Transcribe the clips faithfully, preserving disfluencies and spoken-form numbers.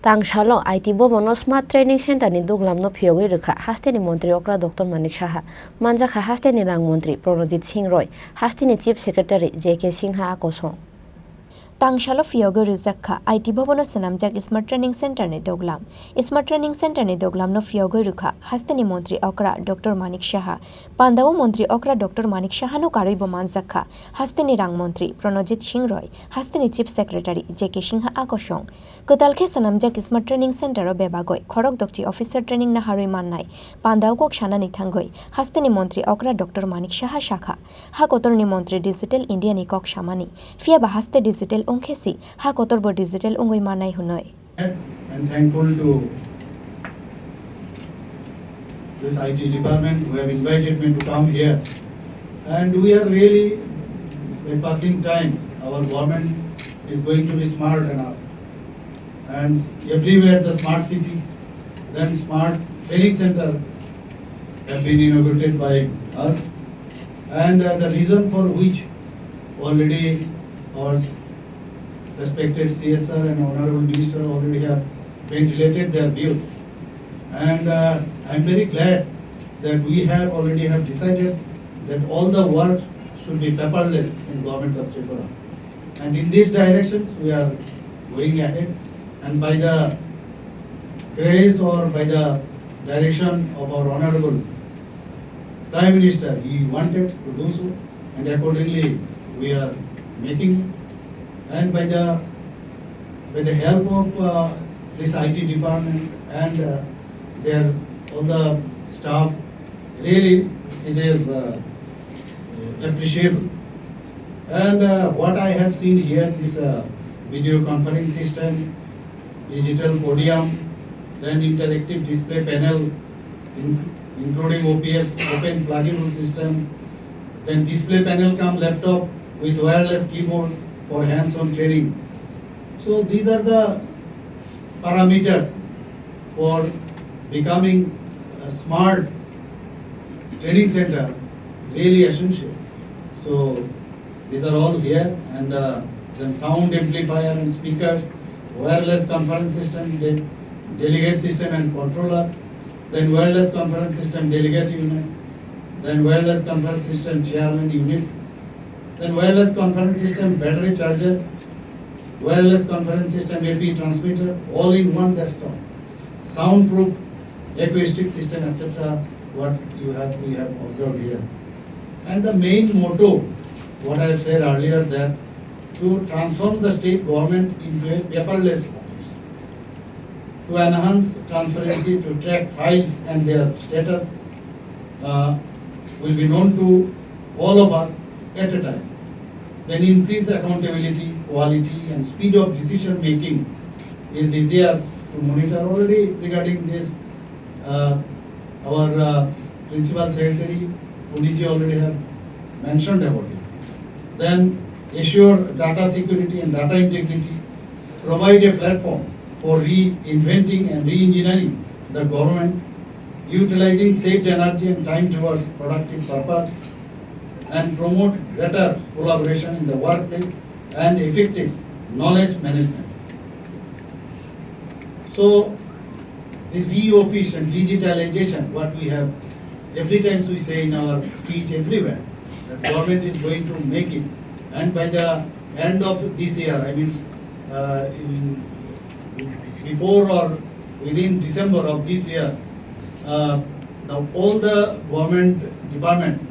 Tangsalo I T Bhavan o Smart Training Center ni duglam no phiyogwi rwkha hasteni montri okra Doctor Manik Saha, manjakha hasteni rang montri Pranajit Singh Roy, hasteni Chief Secretary J K Singha a kosong. Tangsalo phiyogwi rwjak kha I T Bhavan o swnamjak Smart Training Center ni duglam. Smart Training Center ni duglam no phiyogwi rwkha hasteni montri okra Doctor Manik Saha. Pandao montri okra Doctor Manik Saha no karwi bo manjak kha hasteni rang montri Pranajit Singh Roy, hasteni Chief Secretary J K Singha a kosong. Kwtal khe swnamjak Smart Training Center o bebagwi khorok dokchi officer training naharwi mannai pandao kok sanani thangwi hasteni montri okra Doctor Manik Saha sakha, ha kotorni montri Digital India ni kok samani, phiyaba haste digital wngkhe si ha kotorbo digital wngwi mannai hwnwi. And thankful to this I T department who have invited me to come here. And we are really, by passing times, our government is going to be smart enough. And everywhere the smart city, then smart training center have been inaugurated by us. And, uh, the reason for which already our respected C S R and Honorable Minister already have ventilated their views. And, uh, I'm very glad that we have already have decided that all the work should be paperless in Government of Tripura. And in these directions, we are going ahead. And by the grace or by the direction of our Honorable Prime Minister, he wanted to do so, and accordingly, we are making it. And by the, by the help of, uh, this I T department and, uh, their, all the staff, really, it is, uh, appreciable. And, uh, what I have seen here, this, uh, video conference system, digital podium, then interactive display panel, in-, including O P S, open pluggable system, then display panel cum laptop with wireless keyboard for hands-on training. So these are the parameters for becoming a smart training center, really essential. So these are all here, and, uh, then sound amplifier and speakers, wireless conference system, de-, delegate system and controller, then wireless conference system delegate unit, then wireless conference system chairman unit, then wireless conference system battery charger, wireless conference system A P transmitter, all in one desktop, soundproof acoustic system, et cetera. What you have, we have observed here. And the main motto, what I have said earlier, that to transform the state government into a paperless office, to enhance transparency, to track files and their status, uh, will be known to all of us at a time. Then increase accountability, quality and speed of decision making is easier to monitor. Already regarding this, uh, our, uh, Principal Secretary Puniji already have mentioned about it. Then assure data security and data integrity, provide a platform for reinventing and re-engineering the government, utilizing saved energy and time towards productive purpose, and promote greater collaboration in the workplace and effective knowledge management. So, this e-office and digitalization, what we have, every time we say in our speech everywhere, that government is going to make it, and by the end of this year, I mean, uh, in, before or within December of this year, uh, the, all the government department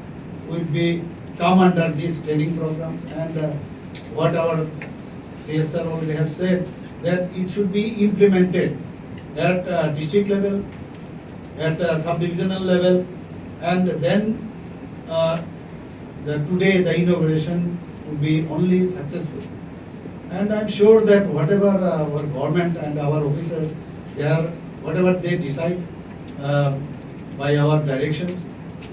will be come under these training programs, and, uh, what our C S R already have said, that it should be implemented at, uh, district level, at, uh, sub-divisional level, and then, uh, the, today the inauguration would be only successful. And I'm sure that whatever, uh, our government and our officers, they are, whatever they decide, uh, by our directions,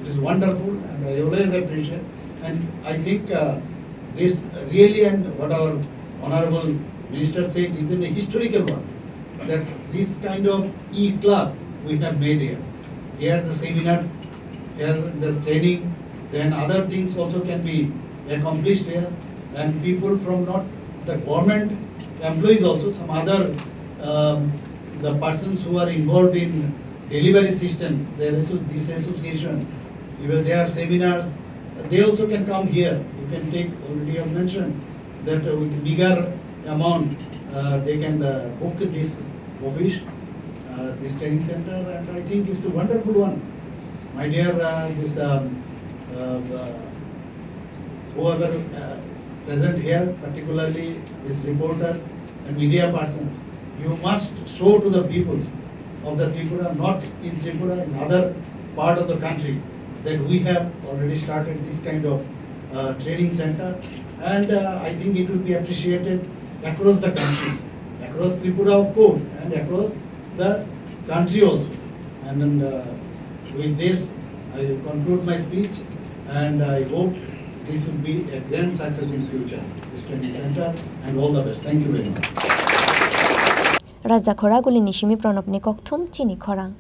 it is wonderful, and I always appreciate. And I think, uh, this really, and what our Honorable Minister said, is a historical one, that this kind of e-class we have made here. Here the seminar, here this training, then other things also can be accomplished here. And people from not the government employees also, some other, um, The persons who are involved in delivery system, their asso-, this association, even their seminars, they also can come here. You can take, already have mentioned that, uh, with bigger amount, uh, they can, uh, book this office, uh, this training center, and I think it's a wonderful one. My dear, uh, this, um, uh, uh, whoever, uh, present here, particularly these reporters and media person, you must show to the people of the Tripura, not in Tripura, in other part of the country, that we have already started this kind of, uh, training center. And, uh, I think it will be appreciated across the country, across Tripura, of course, and across the country also. And, and, uh, with this, I will conclude my speech, and I hope this will be a grand success in future, this training center, and all the best. Thank you very much. Raja Khoraguli ni simi Pranab ni kokthum chini khorang.